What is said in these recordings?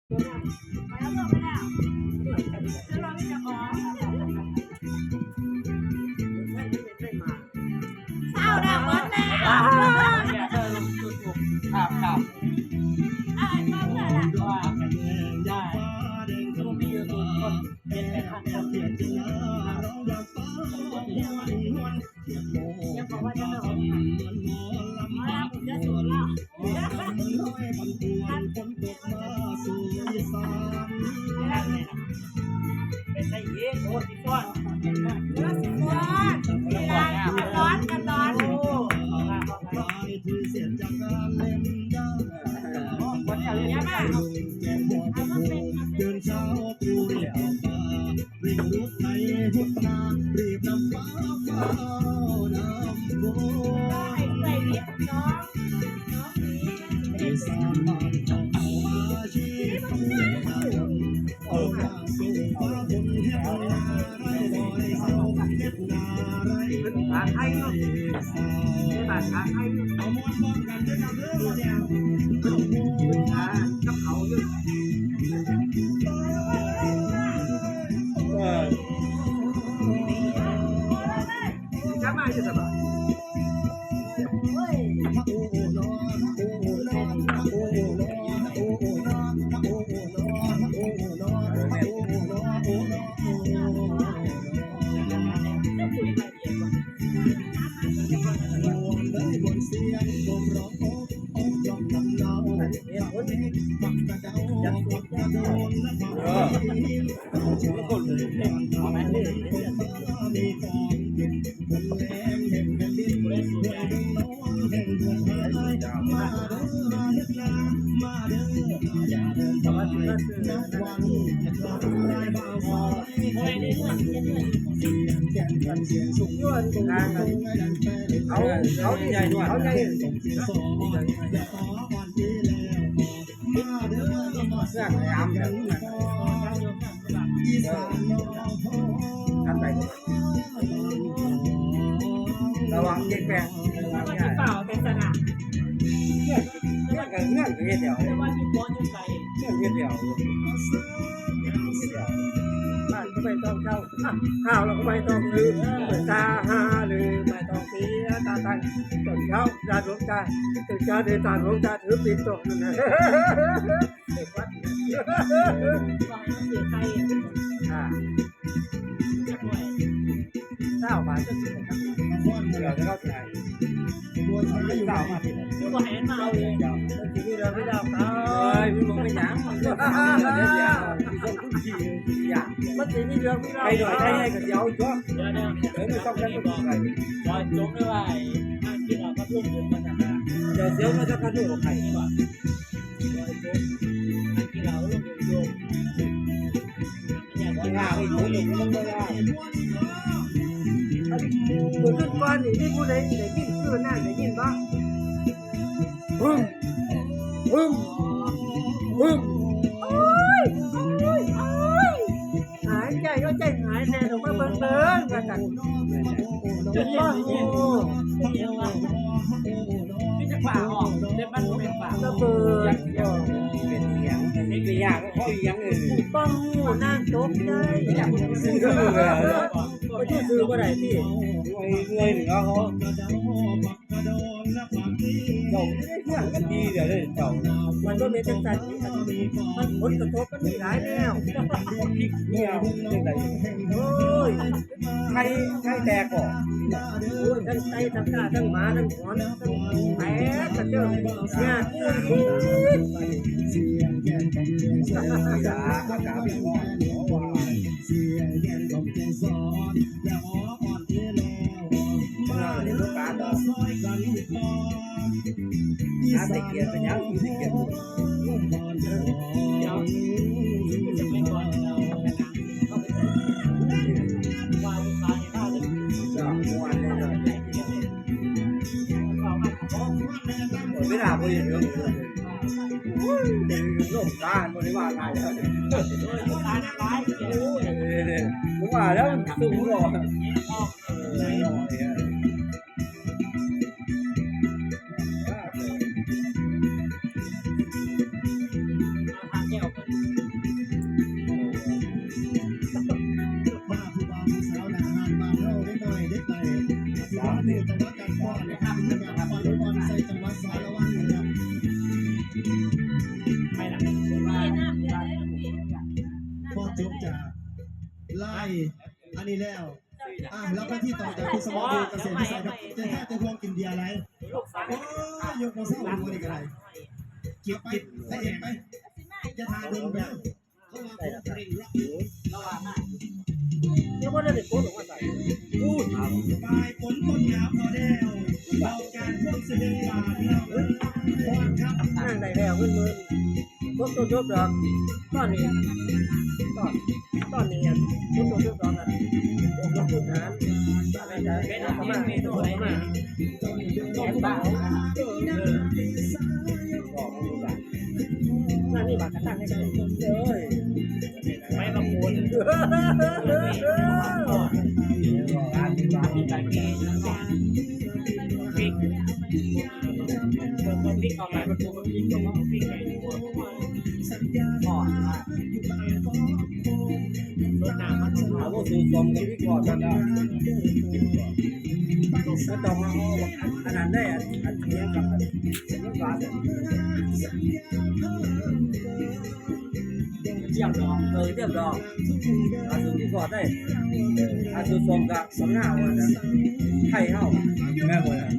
ເຊົ້າແລ້ວ ໝົດແລ້ວ ເອົາໃຫ້ເຂົາເທື່ອລະ ເອົາໃຫ້ເຂົາເທື່ອລະ ເປັນແມ່ຄ້າເຈົ້າເຂດ ໄປໃສ່ອີກ ໂອ້ ຊິຟ້ອນ ເອີ ຊິຟ້ອນ ກັນຮ້ອນ ກັນຮ້ອນ ໂອ້ ເພິ່ນພາໄທເນາະ ເພິ່ນພາໄທເນາະ ເພິ່ນພາກັບເຂົາຢູ່ ເອີ ກັບມາຢູ່ໃສບາດ? ເອົາ ເອົາ ເອົາໃຫຍ່ ເອົາໃຫຍ່ ເສື້ອງາມແບບນັ້ນນະ ທຳໄປ ລະວັງເຈັບແປງ ລະວັງເຈັບແປງ ເຮືອນ ເຮືອນກໍເຮັດແລ້ວ ແຕ່ວ່າຢູ່ບໍ່ຢູ່ໄກ ເຮືອນເຮັດແລ້ວ ບ້ານກໍໄປຕ້ອງເຊົ່າ ອ້າວ ຂ້າວລະກໍໄປຕ້ອງຊື້ ຊາຫາລືໄປຕ້ອງເສຍຕາຕັ້ງ ຕົ້ນເຂົ້າຍາດວງຕາ ຕົ້ນເຂົ້າເດີນຕາດວງຕາ ຖືປິດຕົກນັ້ນນະ ເດັກວັດ ອ່າ ຊາວບາດ ເຈົ້າຊິເອົາຈັກ ເຈົ້າຊິໃຫ້ ຊາວບາດ ຄືບໍ່ໃຫ້ມັນມາເອົາເອງ ເຈົ້າຊິມີເລື່ອງມີລາວກັນ ເອີຍ ມັນບໍ່ເປັນຫຍັງ ມັນຊິມີເລື່ອງມີລາວ ໄປໜ້ອຍໄປໃຫຍ່ກໍຊິເອົາຕົວະ ເອີຍ ມັນຕ້ອງກັນບໍ່ໄດ້ ບໍ່ຈົບເລີຍວ່າ ໄອ້ ນັ່ງກິນເຫຼົ້າກັບລຸງຢູ່ມັນນະ ເຈົ້າຊິເອົາມາຈາກກະດູກໃຜ ມື້ຄືນກ່ອນນີ້ມີຜູ້ໃດໄດ້ຍິນຄືນັ້ນ ໄດ້ຍິນບໍ່? ປຶ້ມ ປຶ້ມ ປຶ້ມ ໂອ້ຍ ໂອ້ຍ ໂອ້ຍ ຫາຍໃຈ ເອົາໃຈຫາຍແດ່ ອອກມາເບິ່ງເບິ່ງ ວ່າຊັ້ນ ໂອ້ໂຫ ມີແຕ່ຝາອອກ ແຕ່ມັນບໍ່ແມ່ນຝາ ລະເບີດ ເປັນອີຫຍັງ ເປັນອີຫຍັງ ເພາະອີຫຍັງເອີຍ ປ້ອງຫູນາງຕົກໃຈ ບໍ່ຈື່ຊື່ບໍ່ໄດ້ຕິ ເມື່ອຍ ເມື່ອຍເນາະ ເຈົ້າຢູ່ໃນເຮືອນມັນດີແລ້ວເດີເຈົ້າ ມັນບໍ່ແມ່ນຈັ່ງຊັ້ນ ມັນຜົນກະທົບມັນມີຫຼາຍແນວ ເມຍຈັ່ງໃດ ໂອ້ຍ ໄຂ່ ໄຂ່ແຕກບໍ່ ໂອ້ຍ ທັງໄກ່ ທັງກາ ທັງໝາ ທັງຫອນ ທັງແຕກກະເຈີຍາດ ມາເລີຍລູກກາ ຫາໄດ້ກຽດເປັນຫຍັງ ໄດ້ກຽດ ເອີ ດຽວ ວ່າລູກການີ້ ເວລາບໍ່ໄດ້ເລື່ອງ ໂອ້ຍ ລົງຕາບໍ່ໄດ້ວ່າຫຼາຍແລ້ວ ເອີ ເອີ ເອີ ບໍ່ວ່າແລ້ວ ມັນສູງເນາະ ເອີ ເອີ ເອີ ຫາແກ້ວກ່ອນ ມາຜູ້ບ່າວຜູ້ສາວໜ້າຮ້ານບ້ານເຮົາເດ້ນ້ອຍເດ້ໄປ ຜູ້ບ່າວຮູ້ແຕ່ວ່າການຟ້ອນ ແລະ ການປັ່ນປ້ອນໃສ່ຈັງຫວັດສາລະວັນນະຄັບ. ພໍຈົບຈາກລາຍອັນນີ້ແລ້ວ ອ່າ ແລ້ວໄປທີ່ຕໍ່ຈາກຄຸນສະໝອນຢູ່ກະເສດວິໄສເນາະ ແຕ່ແທ້ແຕ່ຫ່ວງກິນເບຍຫຼາຍ ໂອ້ຍ ຍົກບໍ່ເຊົາ ມື້ນີ້ກໍໄດ້ ເກັບ ເກັບ ໃສ່ເອກໄປ ຢ່າຖ້າດົນເດີ ເພາະວ່າຜົນຈະເລັ່ງລັອກຢູ່ ລະຫວ່າງນັ້ນ ຍັງບໍ່ໄດ້ໄດ້ກົດອອກມາໃສ່ ອູ້ນ ປາຍຝົນຕົ້ນໜາວເຂົ້າແລ້ວ ເອົາການພວກສະເດັດບາດເນາະ ເອີ ຮ້ອນຄັກ ນັ່ງໄດ້ແລ້ວ ເງິນໝື່ນ ຄົບຕົວຈົບດອກ ຕອນນີ້ ຕອນ ຕອນນີ້ຄົບຕົວຈົບດອກ ອອກມາຄູນຫານ ອັນນັ້ນກະເປັນເອົາເຂົ້າມາ ເປັນເອົາເຂົ້າມາ ແສນບາດ ເອີ ອັນນີ້ບາດກະຕັ້ງໃຫ້ເລີຍ ໄປບັກໂກນ ເອີ ອັນນີ້ບາດ ເບິ່ງ ເບິ່ງພລິກເຂົ້າໄປ ເບິ່ງພລິກເຂົ້າໄປ ພລິກໄປ ອໍ ລົດນ້ຳມັນ ເອົາບໍ່ສູນສອງກັບພລິກກ່ອນ ແລ້ວກໍຕ້ອງເອົາອັນ ອັນນັ້ນໄດ້ ອັນ ອັນຫຍັງກັບ ອັນ ອັນນັ້ນຫວານ ຈຽມດອກ ເອີ ຈຽມດອກ ອາ ສູນພລິກກ່ອນໄດ້ ອາ ສູນສອງກັບ ສຳນາວ ວ່າຊັ້ນ ໄທເຮົາ ແມ່ນບໍ່ລະ ອາ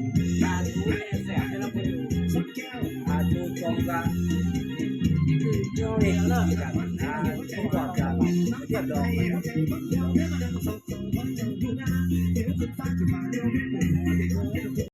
ສູນສອງກະ ເຮັດກິນກັນ ອາ ສົມປອງກະ